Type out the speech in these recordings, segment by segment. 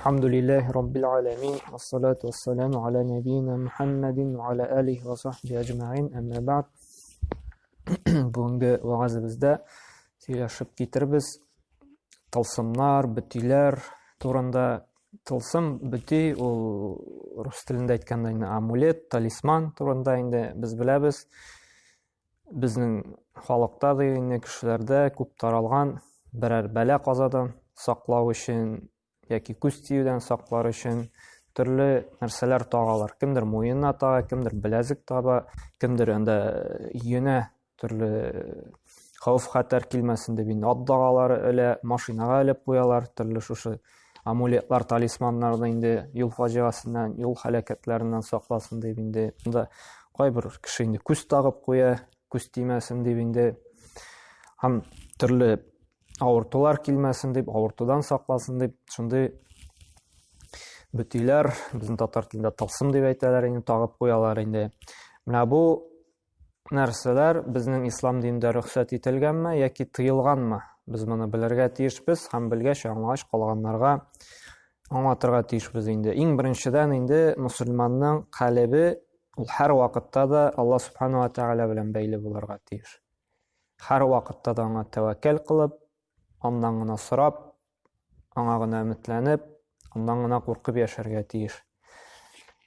Әлхәмдүлилләһи раббил галәмин, вассалату вассаламу аля нәбиина Мухаммадин ва аля алихи ва сахбихи әҗмәгыйн, әмма бәгъд. Бүгенге вәгазебездә сөйләшеп китербез тылсымнар, бөтиләр турында. Тылсым, бөти ул рус телендә әйткәндә инде амулет, талисман турында инде без беләбез. Безнең халыкта да инде кешеләрдә күп таралган берәр бәла казадан саклау өчен яки күз тиюдән саклар өчен төрле нәрсәләр тагалар. Кемдер муенына тага, кемдер беләзек таба, кемдер анда йөнә төрле хәвеф-хәтәр килмәсен дип инде ат дагалары элә, машинага элеп куялар, төрле шушы амулетлар, талисманнарны инде юл фаҗигасеннән, юл һәлакәтләреннән сакласын дип инде. Монда кайбер кеше инде күз тагып куя, күз тимәсен дип инде. Һәм төрле авыртулар килмәсен дип, авыртудан сакласын дип, шундый бөтиләр, безнең татар телендә тылсым дип әйтәләр инде, тагып куялар инде. Менә бу нәрсәләр безнең ислам динендә рөхсәт ителгәнме яки тыелганмы? Без моны белергә тиешбез һәм белгәч, аңлагач, калганнарга аңлатырга тиешбез инде. Иң беренчедән инде мөселманның калебе ул һәр вакытта да Алла субхану ва тәгалә белән бәйле булырга тиеш. Һәр вакытта да аңа тәвәккәл кылып, аннан гына сорап, аңа гына өметләнеп, аннан гына куркып яшәргә тиеш.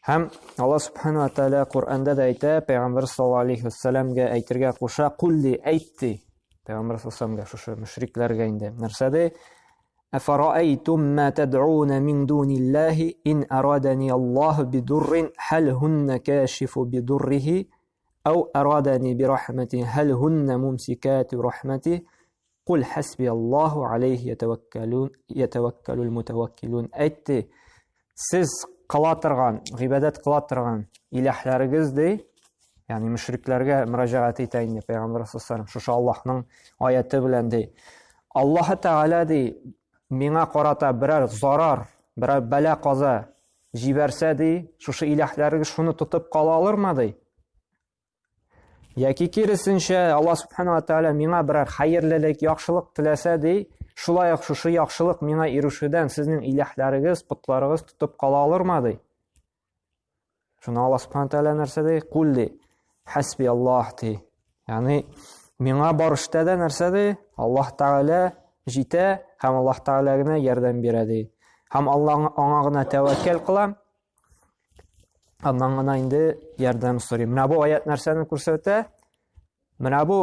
Һәм Алла субхану ва тааля Коръәндә дә әйтә, Пәйгамбәр саллаллаһу алейхи вәссәламгә әйтергә куша, кул ди, әйт ди. Пәйгамбәр саллаллаһу алейхи шушы мөшрикләргә инде. Нәрсә ди? Әфәраәйтум ма тәд'уна мин дуниллаһи ин арадани Аллаһу бидуррин хәл һунна кашифу бидуррихи ау арадани бирахмати хәл һунна мумсикату рахмати Кул хәсби Аллаһу алейхи ятәвәккәлүн ятәвәккәлүл мутәвәккилүн. Әйтте, сез кыла торган, гыйбадәт кыла торган иләһләрегез ди, ягъни мөшрикләргә мөрәҗәгать итә инде Пәйгамбәр саллаллаһу шушы Аллаһның аяты белән ди. Аллаһ Тәгалә ди, миңа карата берәр зарар, берәр бәла каза җибәрсә ди, шушы иләһләрегез шуны тотып кала алырмы ди? Яки киресенчә, Алла субхана ва тааля миңа берәр хәерлелек, яхшылык теләсә ди, шулай ук шушы яхшылык миңа ирешүдән сезнең иләһләрегез, потларыгыз тотып кала алырмы ди. Шуны Алла субхана тааля нәрсә ди? Кул ди. Хәсби Аллаһ ди. Ягъни миңа бар эштә дә нәрсә ди? Аллаһ Тәгалә җитә һәм Аллаһ Тәгалә генә ярдәм бирә ди. Һәм Аллаһ аңа гына тәвәккәл кылам. Аннан гына инде ярдәм сорыйм. Менә бу аят нәрсәне күрсәтә? Менә бу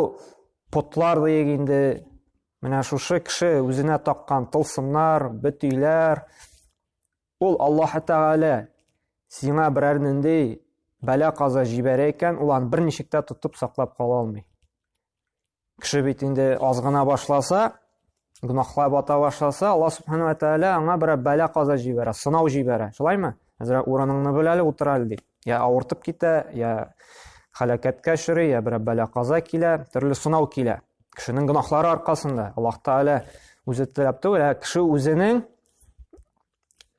потлар диек инде. Менә шушы кеше үзенә таккан тылсымнар, бөтиләр. Ул Аллаһ Тәгалә сиңа берәр нинди бәла каза җибәрә икән, ул аны берничек тә тотып саклап кала алмый. Кеше бит инде аз гына башласа, гөнаһлар бата башласа, Алла субхану ва тааля аңа берәр бәла каза җибәрә, сынау җибәрә. Шулаймы? Әзрәк урыныңны бел әле, утыр әле дип. Я авыртып китә, я халәкәткә очрый, я берәр бәла каза килә, төрле сынау килә. Кешенең гөнаһлары аркасында Аллаһ Тааля үзе теләп түгел, ә кеше үзенең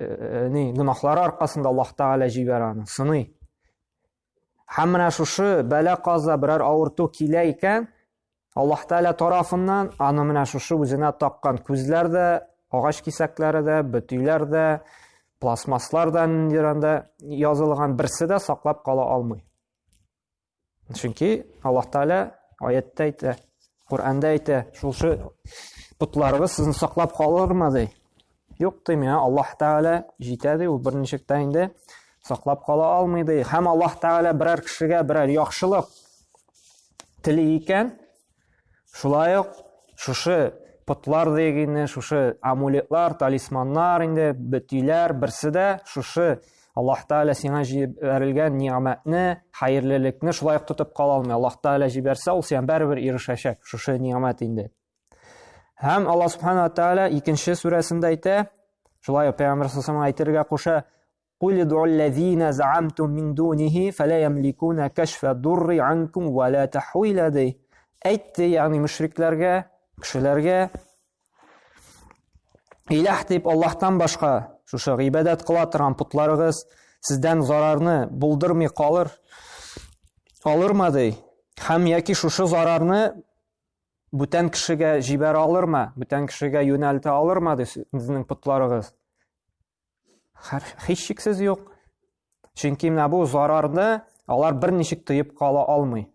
э, э, ни гөнаһлары аркасында Аллаһ Тааля җибәрә аны, сыный. Һәм менә шушы бәла-каза берәр авырту килә икән, Аллаһ Тәгалә тарафыннан аны менә шушы үзенә таккан күзләр дә, агач кисәкләре дә, бөтиләр дә, пластмасслар да ниндидер анда язылган берсе дә саклап кала алмый. Чөнки Аллаһ Тәгалә аятта әйтә, Коръәндә әйтә, шушы потларыгыз сезне саклап калырмы ди. Юк ди, миңа Аллаһ Тәгалә җитә ди, ул берничек тә инде саклап кала алмый ди. Һәм Аллаһ Тәгалә берәр кешегә берәр яхшылык тели икән, шулай ук шушы потлар дигәнне, шушы амулетлар, талисманнар инде, бөтиләр, берсе дә шушы Аллаһ Тәгалә сиңа җибәрелгән ни'мәтне, хәерлелекне шулай ук тотып кала алмый. Аллаһ Тәгалә җибәрсә, ул сиңа барыбер ирешәчәк, шушы ни'мәт инде. Һәм Аллаһ Субхану ва Тааля икенче сүрәсендә әйтә, шулай ук Пәйгамбәр саллаллаһу алейһи әйтергә куша, Кул идуллазина заамтум мин дунихи фала ямликуна кашфа дурри анкум ва ла тахвила ди. Әйтте, ягъни мөшрикләргә, кешеләргә Иләһ дип Аллаһтан башка шушы гыйбадәт кыла торган потларыгыз сездән зарарны булдырмый калыр алырмы ди. Һәм яки шушы зарарны бүтән кешегә җибәрә алырмы, бүтән кешегә юнәлтә алырмы ди сезнең потларыгыз. Һичшиксез юк. Чөнки менә бу зарарны алар берничек тыеп кала алмый.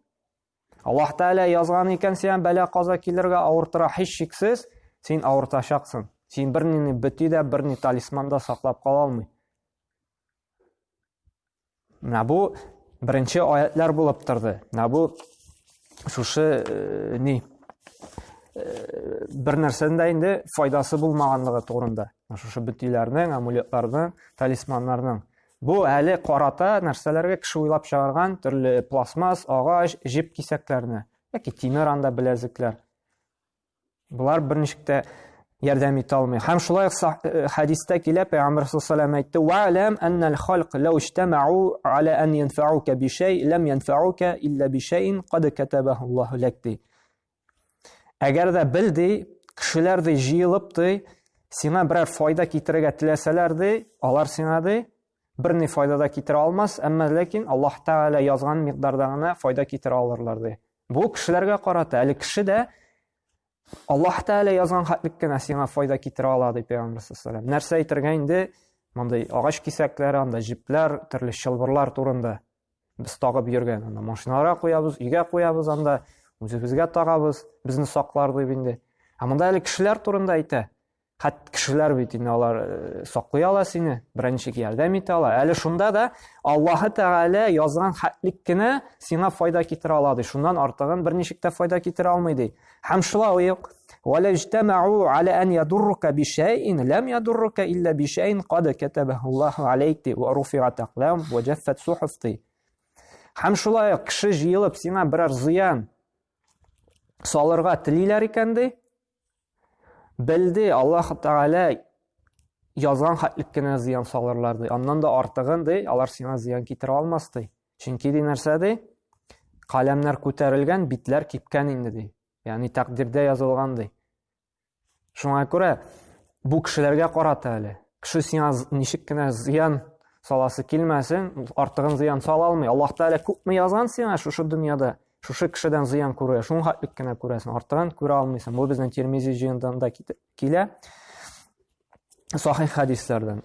Аллаһ Тәгалә язган икән, сиңа бәла каза килергә авыртыра һичшиксез, син авыртачаксың. Син бернини бөти дә, берни талисман да саклап кала алмый. Менә бу беренче аятлар булып торды. Менә бу шушы э, ни э, бер нәрсәнең дә инде файдасы булмаганлыгы турында. Шушы бөтиләрнең, амулетларның, талисманнарның. Бу әле карата нәрсәләргә кеше уйлап чыгарган төрле пластмасс, агач, җеп кисәкләрне яки тимер анда беләзекләр. Болар берничек тә ярдәм итә алмый. Һәм шулай ук э, хәдистә килә, Пәйгамбәр саллаллаху алейһи әйтте: "Ва'лам анна ал-халq лау иҗтамa'у ала ан янфa'ука би шәй, лам янфa'ука илла би шәйин кад катабаху Аллаһу лак" ди. Әгәр дә бел ди, кешеләр ди җыелып ди, сиңа берәр файда китерергә теләсәләр ди, алар сиңа ди берни файда да китерә алмас, әмма ләкин Аллаһ Тәгалә язган микъдарда гына файда китерә алырлар ди. Бу кешеләргә карата, әле кеше дә Аллаһ Тәгалә язган хәтлек кенә сиңа файда китерә ала, ди Пәйгамбәр саллаллаху алейһи Нәрсә әйтергә инде? Мондый агач кисәкләре, анда җепләр, төрле чылбырлар турында без тагып йөргән. Анда машиналарга куябыз, өйгә куябыз анда, үзебезгә тагабыз, безне саклар дип инде. Ә монда әле кешеләр турында әйтә. Хәт кешеләр бит инде алар э, саклый ала сине, берничек ярдәм итә ала. Әле шунда да Аллаһы Тәгалә язган хәтлек кенә сиңа файда китерә ала ди. Шуннан артыгын берничек тә файда китерә алмый ди. Һәм шулай ук «Вәлә иҗтәмәу аля ан ядуррука бишәйин ләм ядуррука илля бишәйин кад катабаху Аллаһу алейк» ди. Ва руфиат аклам ва җаффат сухуф ди. Һәм шулай ук кеше җыелып сиңа берәр зыян салырга телиләр икән ди, Белде, Аллаһ Тәгалә язган хәтлек кенә зыян салырлар ди. Аннан да артыгын ди, алар сиңа зыян китерә алмас ди. Чөнки ди нәрсә ди? Каләмнәр күтәрелгән, битләр кипкән инде ди. Ягъни тәкъдирдә язылган ди. Шуңа күрә бу кешеләргә карата әле. Кеше сиңа ничек кенә зыян саласы килмәсен, артыгын зыян сала алмый. Аллаһ Тәгалә күпме язган сиңа шушы дөньяда, шушы кешедән зыян күрә, шуның хәтлек кенә күрәсең, артыгын күрә алмыйсың. Бу безнең Тирмизи җыенында килә. Сахих хәдисләрдән.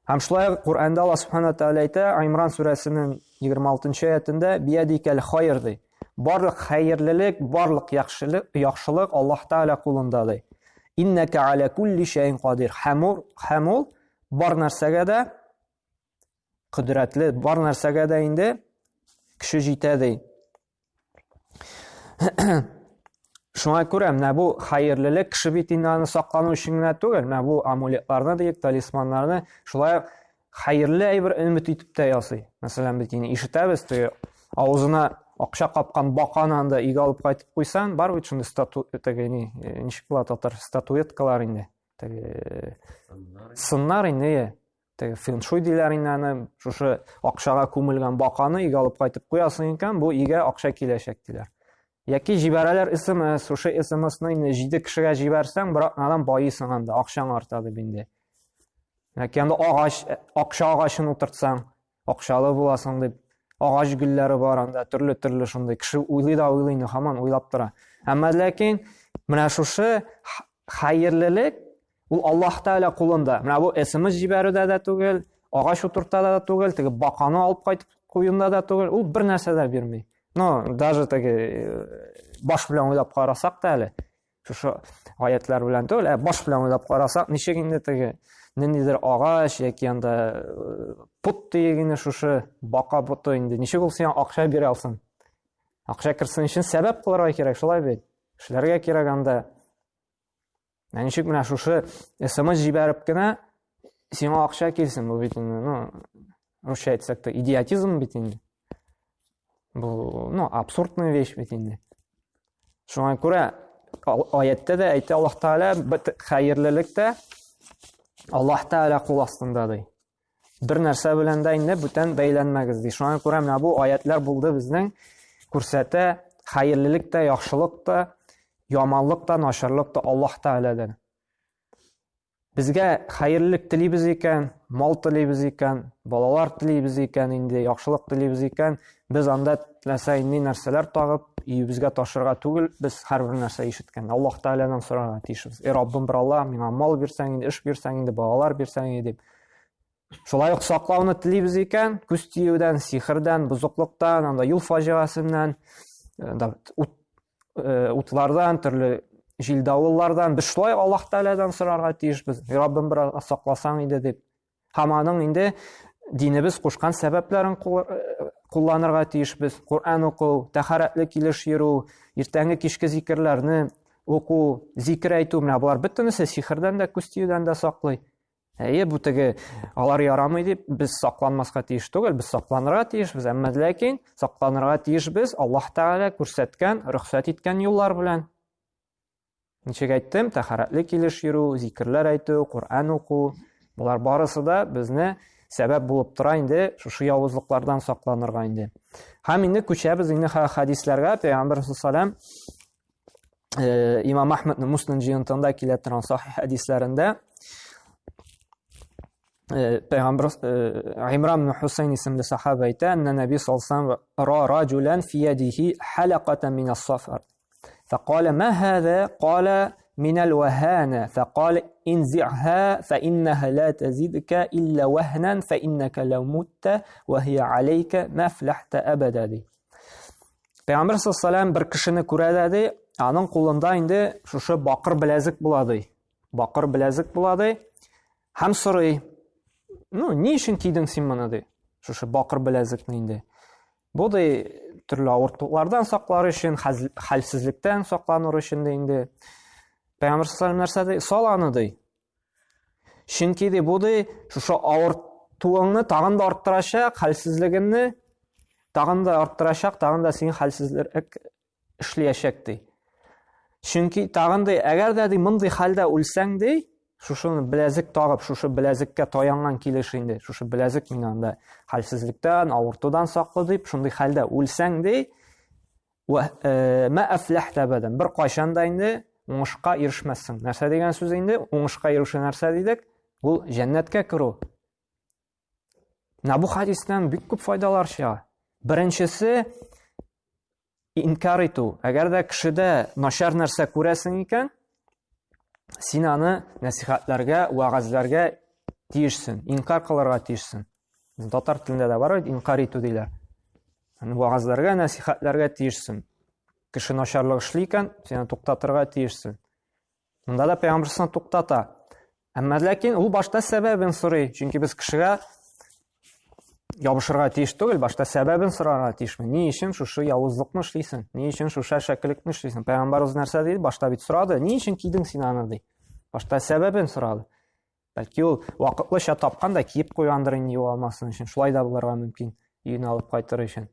Һәм шулай ук Коръәндә Аллаһ Субхана Тәгалә әйтә, Имран сүрәсенең 26 аятендә биядикәл хайр ди. Барлык хәерлелек, барлык яхшылык, яхшылык Аллаһ Тәгалә кулында ди. Иннәкә аля кулли шәйин кадир. Һәм ул, һәм ул бар нәрсәгә дә кодрәтле, бар нәрсәгә дә инде көче җитә ди. Шуңа күрә менә бу хәерлелек кеше бит инде аны саклану өчен генә түгел, менә бу амулетларны диек, талисманнарны шулай ук хәерле әйбер өмет итеп тә ясый. Мәсәлән, бит инде ишетәбез, теге авызына акча капкан баканы анда өйгә алып кайтып куйсаң, бар бит шундый стату теге ни, э, ничек була татар статуэткалар инде. Теге сыннар инде, теге фэншуй диләр инде аны, шушы акчага күмелгән баканы өйгә алып кайтып куясың икән, бу өйгә акча киләчәк диләр. Яки җибәрәләр СМС, шушы СМСны инде 7 кешегә җибәрсәң, бер атнадан байыйсың анда, акчаң арта дип инде. Яки анда агач, акча агачын утыртсаң, акчалы буласың дип. Агач гөлләре бар анда, төрле-төрле шундый. Кеше уйлый да уйлый инде, һаман уйлап тора. Әмма ләкин менә шушы хәерлелек ул Аллаһ Тәгалә кулында. Менә бу СМС җибәрүдә дә түгел, агач утыртуда да түгел, теге баканы алып кайтып куюында да түгел, ул бер нәрсә дә бирми. Ну, даже теге э, баш белән уйлап карасак та әле, шушы аятлар белән түгел, ә баш белән уйлап карасак, ничек инде теге ниндидер агач яки анда э, пот дигәне шушы бака боты инде ничек ул сиңа акча бирә алсын? Акча керсен өчен сәбәп кылырга кирәк, шулай бит. Эшләргә кирәк анда. Ә ничек менә шушы СМС җибәреп кенә сиңа акча килсен, бу бит инде, ну, русча әйтсәк тә, идиотизм бит инде. Бу, ну, абсурдная вещь бит инде. Шуңа күрә аятта да әйтә Аллаһ Тәгалә, хәерлелек тә Аллаһ Тәгалә кул астында ди. Бер нәрсә белән дә инде бүтән бәйләнмәгез ди. Шуңа күрә менә бу аятлар булды безнең күрсәтә хәерлелек тә, яхшылык та, яманлык та, начарлык та Аллаһ Тәгаләдән. Безгә хәерлелек телибез икән, мал телибез икән, балалар телибез икән, инде яхшылык телибез икән, без анда теләсә инде нәрсәләр тагып, өебезгә ташырга түгел, без һәрбер нәрсә ишеткән. Аллаһ Тәгаләдән сорарга тиешбез. Эй Раббым, бер Аллаһ, миңа мал бирсәң инде, эш бирсәң инде, балалар бирсәң инде дип. Шулай ук саклауны телибез икән, күз тиюдән, сихердән, бозыклыктан, анда юл фаҗигасеннән, анда ут, э, утлардан, төрле җил-давыллардан без шулай Аллаһ Тәгаләдән сорарга тиешбез. Раббым бераз сакласаң иде дип. Һәм аның инде динебез кушкан сәбәпләрен э, кулланырга тиешбез. Коръән уку, тәһарәтле килеш йөрү, иртәнге кичке зикерләрне уку, зикер әйтү, менә болар бөтенесе сихердән дә, күз тиюдән дә саклый. Әйе, бу теге алар ярамый дип без сакланмаска тиеш түгел, без сакланырга тиешбез, әмма ләкин сакланырга тиешбез Аллаһ Тәгалә күрсәткән, рөхсәт иткән юллар белән. Ничек әйттем, тәһарәтле килеш йөрү, зикерләр әйтү, Коръән уку, болар барысы да безне сәбәп булып тора инде шушы явызлыклардан сакланырга инде. Һәм инде күчәбез инде хәдисләргә. Пәйгамбәр саллаллаһу э, Имам Ахмадның Муслим җыентыгында килә торган сахих хәдисләрендә э, Пәйгамбер э, Имран ибн Хусейн исемле сахаба әйтә, әннә Нәби саллаллаһу алейһи ра раҗулан фи ядихи халакатан мин ас-сафар. فقال ما هذا؟ قال من الوهانة فقال انزعها فإنها لا تزيدك إلا وهنا فإنك لو مت وهي عليك ما فلحت أبدا دي. Пәйгамбер саллаллаху бер кешене күрә дә ди, аның кулында инде шушы бакыр беләзек була ди. Бакыр беләзек була ди. Һәм сорый: "Ну, ни өчен кидең син моны?" ди. Шушы бакыр беләзекне инде. Бу ди төрле авыртулардан саклар өчен, хәлсезлектән сакланыр өчен ди инде. Пәйгамбер саллаллаху нәрсә ди? Сал аны ди. Чөнки ди бу ди шушы авыртуыңны тагын да арттырачак, хәлсезлегеңне тагын да арттырачак, тагын да син хәлсезлерәк эшләячәк ди. Чөнки тагын ди, әгәр дә ди мондый хәлдә үлсәң ди, шушыны беләзек тагып, шушы беләзеккә таянган килеш инде, шушы беләзек мине анда хәлсезлектән, авыртудан саклы дип, шундый хәлдә үлсәң ди, Вә э, мә әфләхтә әбәдән. Бер кайчан да инде уңышка ирешмәссең. Нәрсә дигән сүз инде? Уңышка ирешү нәрсә дидек? Ул җәннәткә керү. Менә бу хадистән бик күп файдалар чыга. Беренчесе инкар итү. Әгәр дә кешедә начар нәрсә күрәсең икән, син аны нәсихәтләргә, вәгазьләргә тиешсең, инкар кылырга тиешсең. Татар телендә дә бар бит, инкар итү диләр. Аны вәгазьләргә, нәсихәтләргә тиешсең. Кеше начарлык эшли икән, син аны туктатырга тиешсең. Монда да пәйгамбер туктата. Әмма ләкин ул башта сәбәбен сорый, чөнки без кешегә ябышырга тиеш түгел, башта сәбәбен сорарга тиешме. Ни өчен шушы явызлыкны эшлисең? Ни өчен шушы әшәкелекне эшлисең? Пәйгамбәрбез нәрсә диде? Башта бит сорады. Ни өчен кидең син аны ди. Башта сәбәбен сорады. Бәлки ул вакытлыча тапкан да киеп куйгандыр инде югалмасын өчен. Шулай да булырга мөмкин, өенә алып кайтыр өчен.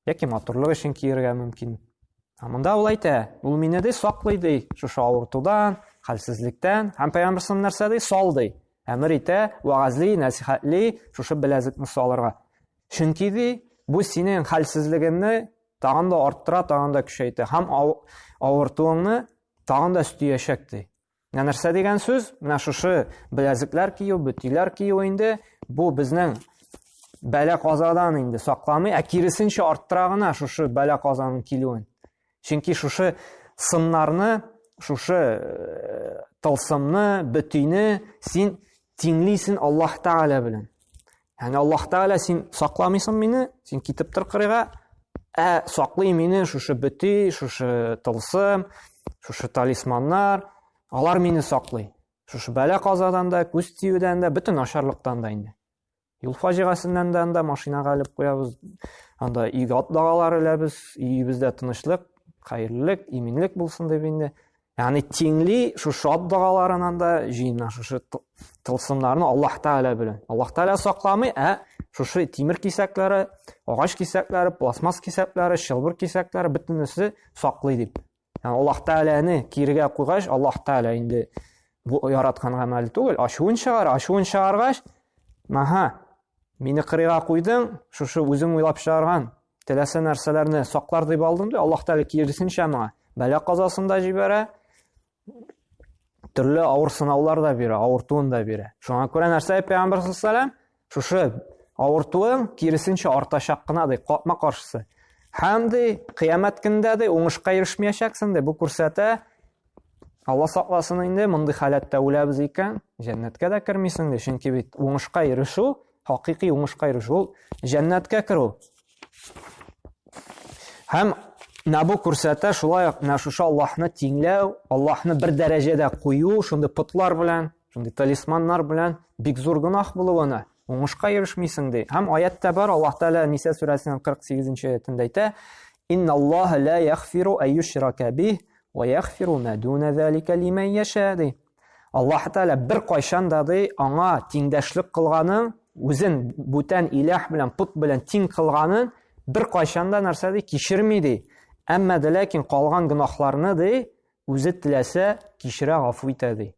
Яки матурлык өчен киергә мөмкин. Ә монда ул әйтә, ул мине ди саклый ди, шушы авыртудан, хәлсезлектән. Һәм пәйгамбер нәрсә ди? Сал ди. Әмер итә, вәгазьли, нәсихәтли, шушы беләзекне салырга. Чөнки ди, бу синең хәлсезлегеңне тагын да арттыра, тагын да көчәйтә һәм авыртуыңны тагын да өстиячәк ди. Менә нәрсә дигән сүз? Менә шушы беләзекләр кию, бөтиләр кию инде бу безнең бәла казадан инде сакламый, ә киресенчә арттыра гына шушы бәла казаның килүен. Чөнки шушы сыннарны, шушы э, тылсымны, бөтине син тиңлисен Аллаһ Тәгалә белән. Ягъни Аллаһ Тәгалә син сакламыйсың мине, син китеп тор кырыйга, ә саклый мине шушы бөти, шушы тылсым, шушы талисманнар, алар мине саклый. Шушы бәла казадан да, күз тиюдән дә, бөтен начарлыктан да инде. Юл фаҗигасеннән дә анда машинага элеп куябыз, анда өйгә ат дагалар эләбез, өебездә тынычлык, хәерлелек, иминлек булсын дип инде. Ягъни тиңли шушы ат догаларын анда җыйна, шушы тылсымнарны Аллаһ Тәгалә белән. Аллаһ Тәгалә сакламый, ә шушы тимер кисәкләре, агач кисәкләре, пластмасс кисәкләре, чылбыр кисәкләре бөтенесе саклый дип. Ягъни Аллаһ Тәгаләне кирегә куйгач, Аллаһ Тәгалә инде бу яраткан гамәл түгел, ачуын чыгара, ачуын чыгаргач, аһа, мине кырыйга куйдың, шушы үзең уйлап чыгарган теләсә нәрсәләрне саклар дип алдым ди, Аллаһ Тәгалә киресенчә моңа бәла казасын да җибәрә, төрле авыр сынаулар да бирә, авыртуын да бирә. Шуңа күрә нәрсә әйтә Пәйгамбәр саллаллаһу Шушы авыртуың киресенчә артачак кына ди, капма каршысы. Һәм ди, кыямәт көнендә ди, уңышка ирешмәячәксең ди. Бу күрсәтә. Алла сакласын инде, мондый халәттә үләбез икән, җәннәткә дә кермисең ди, чөнки бит уңышка ирешү, хакыйкый уңышка ирешү ул җәннәткә керү. Һәм менә бу күрсәтә шулай ук менә шушы Аллаһны тиңләү, Аллаһны бер дәрәҗәдә кую, шундый потлар белән, шундый талисманнар белән бик зур гөнаһ булуына уңышка ирешмисең ди. Һәм аятта бар, Аллаһ Тәгалә Ниса сүрәсенең 48 нче аятында әйтә: "Инналлаһа ла ягфиру аюшрака бих ва ягфиру ма дуна залика лиман яша" ди. Аллаһ Тәгалә бер кайчан да ди, аңа тиңдәшлек кылганын, үзен бүтән иләһ белән, пут белән тиң кылганын бер кайчан да нәрсә ди, кичерми ди. Әмма дә ләкин калган гөнаһларны ди, үзе теләсә кичерә, гафу итә ди.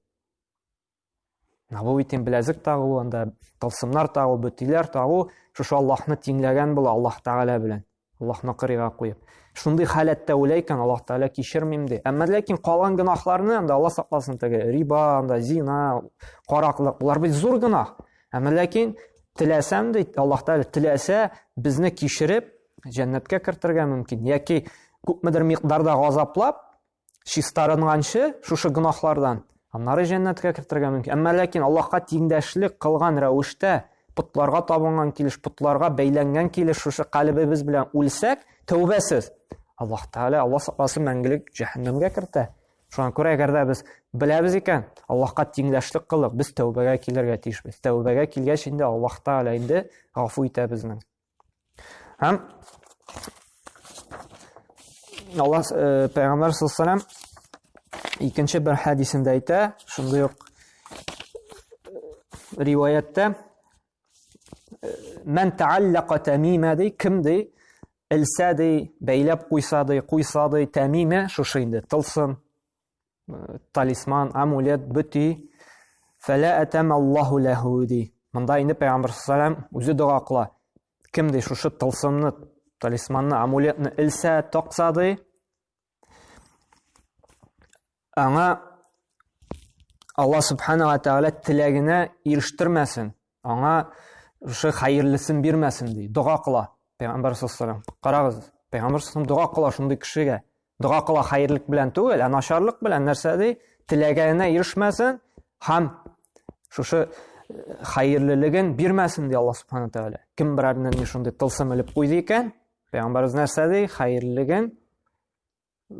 Менә бу бит беләзек тагу, анда тылсымнар тагу, бөтиләр тагу, шушы Аллаһны тиңләгән була Аллаһ Тәгалә белән. Аллаһны кырыйга куеп. Шундый халәттә үлә икән, Аллаһ Тәгалә кичермим ди. Әмма ләкин калган гөнаһларны анда Аллаһ сакласын теге риба, анда зина, караклык, болар бит зур гөнаһ. Әмма ләкин теләсәм ди, Аллаһ Тәгалә теләсә безне кичереп җәннәткә кертергә мөмкин яки күпмедер микъдарда газаплап чистарынганчы шушы гөнаһлардан, аннары җәннәткә кертергә мөмкин. Әмма ләкин Аллаһка тиңдәшлек кылган рәвештә, потларга табынган килеш, потларга бәйләнгән килеш шушы калебебез белән үлсәк, тәүбәсез, Аллаһ Тәгалә, Аллаһ сакласын, мәңгелек җәһәннәмгә кертә. Шуңа күрә әгәр дә без беләбез икән, Аллаһка тиңдәшлек кылдык, без тәүбәгә килергә тиешбез. Тәүбәгә килгәч инде Аллаһ Тәгалә инде гафу итә безнең. Һәм Аллаһ э, пәйгамбәр саллаллаху икенче бер хәдисендә әйтә, шундый ук э, риваяттә э, Мән тааллака тамима ди, кем ди, элсә ди, бәйләп куйса ди, куйса ди, тамима шушы инде тылсым, талисман, амулет, бөти. Фәлә әтәм Аллаһу ләһу ди. Монда инде Пәйгамбер саллаллаху үзе дога кыла. Кем ди шушы тылсымны, талисманны, амулетны элсә, такса ди, аңа Алла субхана ва тәгалә теләгенә ирештермәсен. Аңа шушы хәерлесен бирмәсен ди. Дога кыла Пәйгамбер саллаллаху. Карагыз, Пәйгамбер саллаллаху дога кыла шундый кешегә. Дога кыла хәерлек белән түгел, ә начарлык белән нәрсә ди? Теләгәненә ирешмәсен һәм шушы э, хәерлелеген бирмәсен ди Аллаһ субхана тәгалә. Кем берәренә ни шундый тылсым элеп куйды икән, пәйгамбәребез нәрсә ди? Хәерлелеген, э,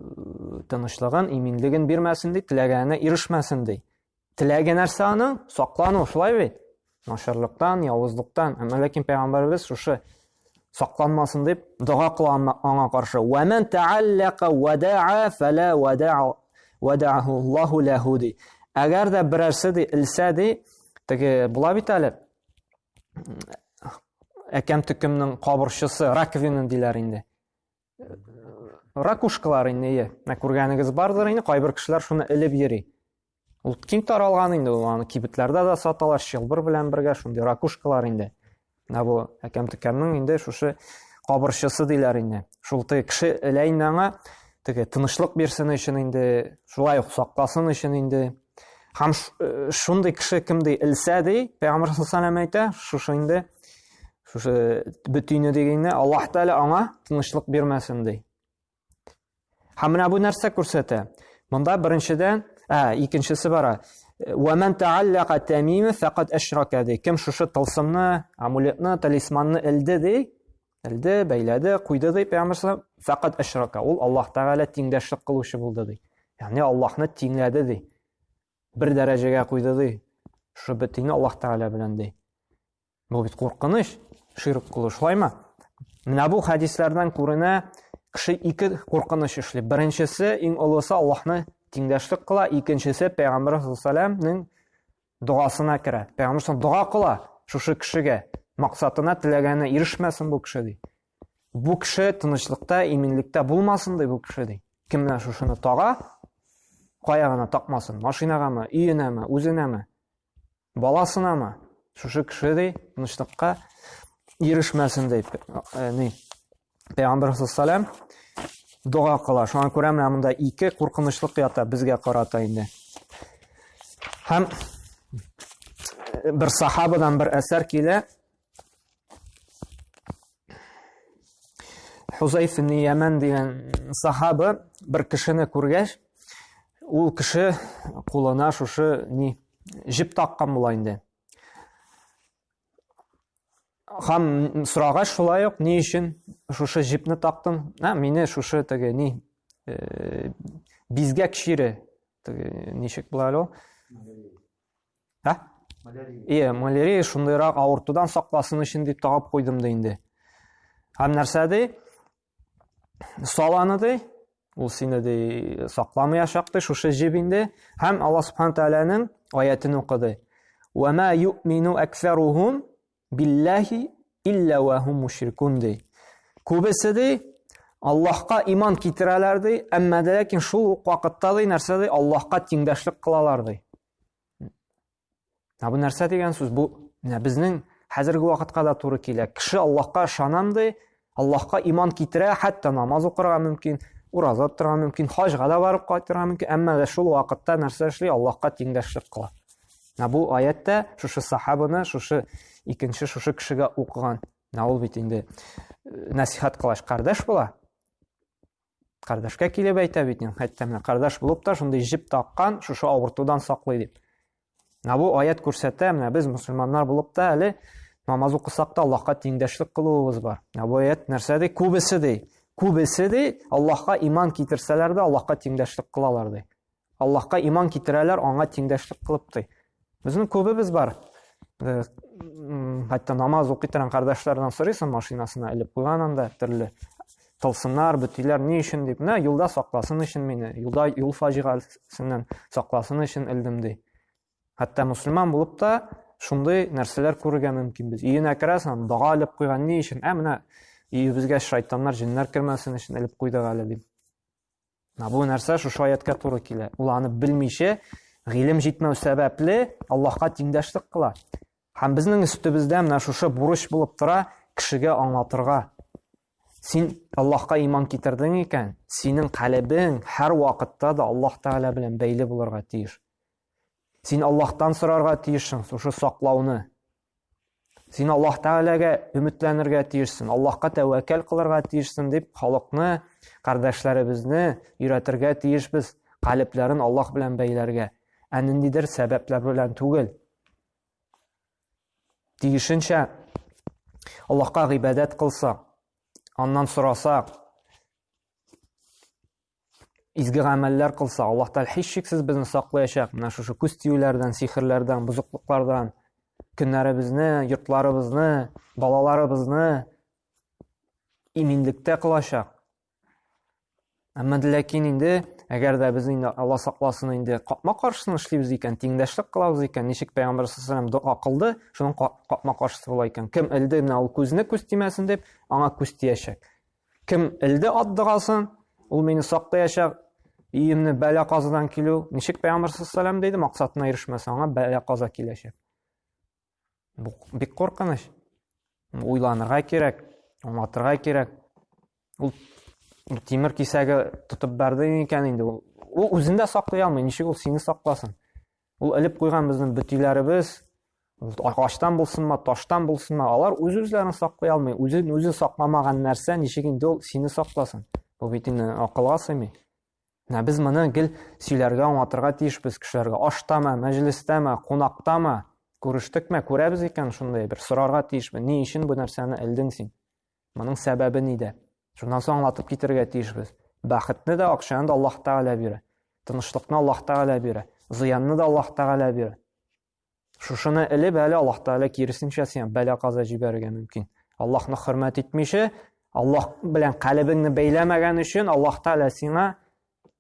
тынычлыгын, иминлеген бирмәсен ди, теләгәненә ирешмәсен ди. Теләге нәрсә аның? Саклану, шулай бит? Начарлыктан, явызлыктан. Әмма ләкин пәйгамбәребез шушы сакланмасын дип дога кыла аңа каршы. Ва ман тааллака вада'a фала вада'a вадa'аху Аллаһу лаху ди. Әгәр дә берәрсе ди элсә ди, теге була бит әле әкәм төкемнең кабырчысы, раковина диләр инде. Ракушкалар инде, ие. Менә күргәнегез бардыр инде, кайбер кешеләр шуны элеп йөри. Ул киң таралган инде, ул аны кибетләрдә дә саталар, чылбыр белән бергә шундый ракушкалар инде. Менә бу әкәм-төкәмнең инде шушы кабырчысы диләр инде. Шул теге кеше элә инде аңа, теге тынычлык бирсен өчен инде, шулай ук сакласын өчен инде. Һәм э, шундый кеше кем ди элсә ди, Пәйгамбәр саллаллаху алейһи әйтә, шушы инде шушы бөтине дигәнне Аллаһ Тәгалә аңа тынычлык бирмәсен ди. Һәм менә бу нәрсә күрсәтә? Монда беренчедән, ә, икенчесе бара. Ва ман тааллака тамима фақат ашрака ди. Кем шушы тылсымны, амулетны, талисманны элде ди, элде, бәйләде, куйды ди пәйгамбәр фақат ашрака. Ул Аллаһ Тәгалә тиңдәшлек кылучы булды ди. Ягъни Аллаһны тиңләде ди. Бер дәрәҗәгә куйды ди. Шушы бөтине Аллаһ Тәгалә белән ди. Бу бит куркыныч, ширк кылу, шулаймы? Менә бу хәдисләрдән күренә, кеше ике куркыныч эшли. Беренчесе, иң олысы Аллаһны тиңдәшлек кыла, икенчесе Пәйгамбәр саллаллаху догасына керә. Пәйгамбәр саллаллаху дога кыла шушы кешегә, максатына, теләгәненә ирешмәсен бу кеше ди. Бу кеше тынычлыкта, иминлектә булмасын ди бу кеше ди. Кем менә шушыны тага, кая гына такмасын, машинагамы, өенәме, үзенәме, Баласынамы? Шушы кеше ди, тынычлыкка ирешмәсен ди. Э, ни? Пәйгамбәр саллаллаху дога кыла. Шуңа күрә менә монда ике куркынычлык ята безгә карата инде. Һәм э, бер сахабадан бер әсәр килә. Хузайф ибн Яман дигән сахаба бер кешене күргәч, Ул кеше кулына шушы ни җеп таккан була инде. Һәм сорагач шулай ук, ни өчен шушы җепне тактың? Ә, мине шушы теге ни э, бизгәк чире, теге ничек була әле ул? Ә? Малярия. Малярия шундыйрак авыртудан сакласын өчен дип тагып куйдым ди инде. Һәм нәрсә ди? Саланы ди, ул сине ди сакламаячак ди, шушы җеп инде. Һәм Аллаһ субхана тәгаләнең аятен укыды. Ва ма юъмину аксарухум биллахи илля ва хум мушрикун ди. Күбесе ди Аллаһка иман китерәләр ди, әмма дә ләкин шул ук вакытта ди нәрсә ди Аллаһка тиңдәшлек кылалар ди. Ә бу нәрсә дигән сүз? Бу менә безнең хәзерге вакытка да туры килә. Кеше Аллаһка ышанам ди, Аллаһка иман китерә, хәтта намаз укырга мөмкин, ураза тотарга мөмкин, хаҗга да барып кайтырга мөмкин, әмма дә шул вакытта нәрсә эшли? Аллаһка тиңдәшлек кыла. Менә бу аятта шушы сахабаны, шушы икенче шушы кешегә укыган. Менә ул бит инде э, нәсихәт кылач кардәш була. Кардәшкә килеп әйтә бит инде, хәтта менә кардәш булып та шундый җеп таккан, шушы авыртудан саклый дип. Менә бу аят күрсәтә, менә без мусульманнар булып та әле намаз укысак та Аллаһка тиңдәшлек кылуыбыз бар. Менә бу аят нәрсә ди? Күбесе ди. Күбесе ди, Аллаһка иман китерсәләр дә Аллаһка тиңдәшлек кылалар ди. Аллаһка иман китерәләр, аңа тиңдәшлек кылып ди. Безнең күбебез бар. Э, хәтта намаз укый торган кардәшләрдән сорыйсың, машинасына элеп куйган анда төрле тылсымнар, бөтиләр ни өчен дип. Менә юлда сакласын өчен мине, юлда юл фаҗигасеннән сакласын өчен элдем ди. Хәтта мусульман булып та шундый нәрсәләр күрергә мөмкин без. Өенә керәсең, дога элеп куйган ни өчен? Ә менә өебезгә шайтаннар, җеннәр кермәсен өчен элеп куйдык әле дип. Менә бу нәрсә шушы аятка туры килә. Ул аны белмичә, гыйлем җитмәү сәбәпле Аллаһка тиңдәшлек кыла. Һәм безнең өстебездә менә шушы бурыч булып тора кешегә аңлатырга. Син Аллаһка иман китердең икән, синең калебең һәр вакытта да Аллаһ Тәгалә белән бәйле булырга тиеш. Син Аллаһтан сорарга тиешсең шушы саклауны. Син Аллаһ Тәгаләгә өметләнергә тиешсең, Аллаһка тәвәккәл кылырга тиешсең дип халыкны, кардәшләребезне өйрәтергә тиешбез, калебләрен Аллаһ белән бәйләргә, ә ниндидер сәбәпләр белән түгел. Тиешенчә Аллаһка гыйбадәт кылсак, аннан сорасак, изге гамәлләр кылса, Аллаһ Тәгалә һичшиксез безне саклаячак. Менә шушы күз тиюләрдән, сихерләрдән, бозыклыклардан, көннәребезне, йортларыбызны, балаларыбызны иминлектә кылачак. Әмма ләкин инде, әгәр дә без инде Алла сакласын инде капма каршысын эшлибез икән, тиңдәшлек кылабыз икән, ничек пәйгамбәр саллаллаху алейһи дога кылды, шуның капма каршысы була икән. Кем элде менә ул күзне күз тимәсен дип, аңа күз тиячәк. Кем элде ат догасын, ул мине саклаячак, өемне бәла казадан килү. Ничек пәйгамбәр саллаллаху диде, максатына ирешмәсә, аңа бәла каза киләчәк. Бу бик куркыныч. Уйланырга кирәк, аңлатырга кирәк. Ул тимер кисәге тотып бәрде икән инде ул. Ул үзен дә саклый алмый, ничек ул сине сакласын? Ул элеп куйган безнең бөтиләребез, агачтан булсынмы, таштан булсынмы, алар үз-үзләрен саклый алмый. Үзен үзе сакламаган нәрсә ничек инде ул сине сакласын? Бу бит инде акылга сыймый. Менә без моны гел сөйләргә, аңлатырга тиешбез кешеләргә. Аштамы, мәҗлестәме, кунактамы, күрештекме, күрәбез икән шундый бер сорарга тиешбез. Ни өчен бу нәрсәне элдең син? Моның сәбәбе нидә? Шуннан соң аңлатып китергә тиешбез. Бәхетне дә, акчаны да Аллаһ Тәгалә бирә. Тынычлыкны Аллаһ Тәгалә бирә. Зыянны да Аллаһ Тәгалә бирә. Шушыны элеп әле Аллаһ Тәгалә киресенчә сиңа бәла-каза җибәрергә мөмкин. Аллаһны хөрмәт итмичә, Аллаһ белән калебеңне бәйләмәгән өчен Аллаһ Тәгалә сиңа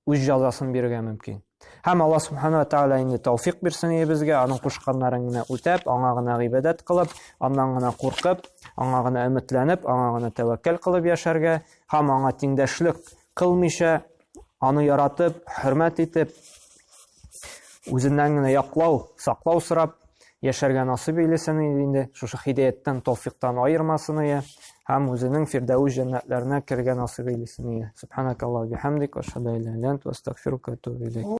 үз җәзасын бирергә мөмкин. Һәм Аллаһ субхана ва тааля инде тәүфик бирсен безгә, аның кушканнарын гына үтәп, аңа гына гыйбадәт кылып, аннан гына куркып, аңа гына өметләнеп, аңа гына тәвәккәл кылып яшәргә һәм аңа тиңдәшлек кылмыйча, аны яратып, хөрмәт итеп, үзеннән генә яклау, саклау сорап яшәргә насыйп әйләсен инде, шушы хидаяттан, тәүфиктан аермасын ия һәм үзенең фирдәүс җәннәтләренә керергә насыйп әйләсен ия. Субханакаллаһу бихамдик, ашһаду ан ла иляха илля анта, астагфирука ва атубу илейк.